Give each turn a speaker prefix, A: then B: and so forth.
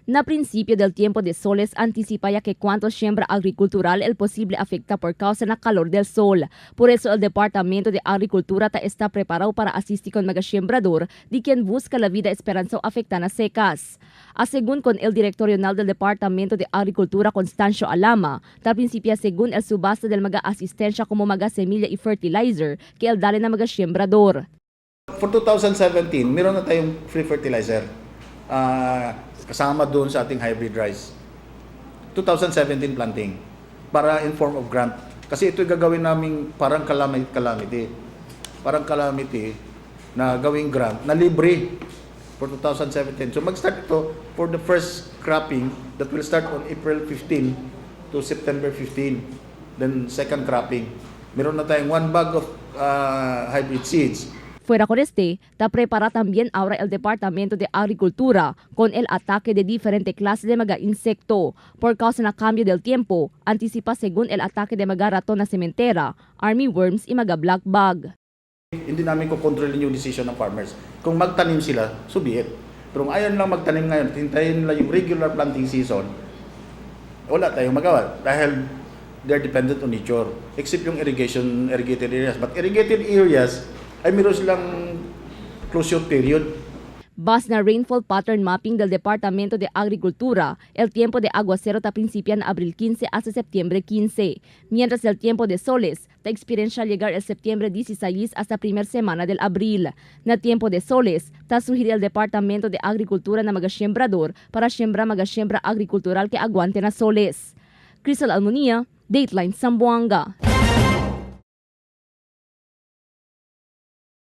A: Na principio del tiempo de soles anticipa ya que cuanto siembra agricultural el posible afecta por causa na calor del sol. Por eso el Departamento de Agricultura ta está preparado para asistir con mga siembrador de quien busca la vida esperanza afecta na secas. A según con el director regional del Departamento de Agricultura Constancio Alama, ta principia según el subasta del mga asistencia como mga semilla y fertilizer que el dale na mga siembrador.
B: For 2017, meron na tayong free fertilizer kasama doon sa ating hybrid rice. 2017 planting para in form of grant. Kasi ito gagawin naming parang calamity. Parang calamity na gawing grant na libre for 2017. So mag-start ito for the first cropping that will start on April 15 to September 15. Then second cropping. Meron na tayong one bag of hybrid seeds.
A: Fuera con este, ta prepara también ahora el Departamento de Agricultura con el ataque de diferente clase de mga insecto. Por causa ng cambio del tiempo, anticipa según el ataque de mga ratona sementera, army worms y mga black bug.
B: Hindi namin kukontrolin yung decision ng farmers. Kung magtanim sila, so be it. Pero kung ayaw lang magtanim ngayon, hintayin nila yung regular planting season, wala tayong magawa dahil they're dependent on nature. Except yung irrigation, irrigated areas. But irrigated areas, ay meron silang closure period.
A: Base na rainfall pattern mapping del Departamento de Agricultura, el tiempo de aguacero ta principia en abril 15 hasta septiembre 15, mientras el tiempo de soles ta experiencia llegar el septiembre 16 hasta primera semana del abril. Na tiempo de soles, ta sugiere el Departamento de Agricultura na mga sembrador para sembra mga sembra agricultural que aguante na soles. Crystal Almunia, Dateline Zamboanga.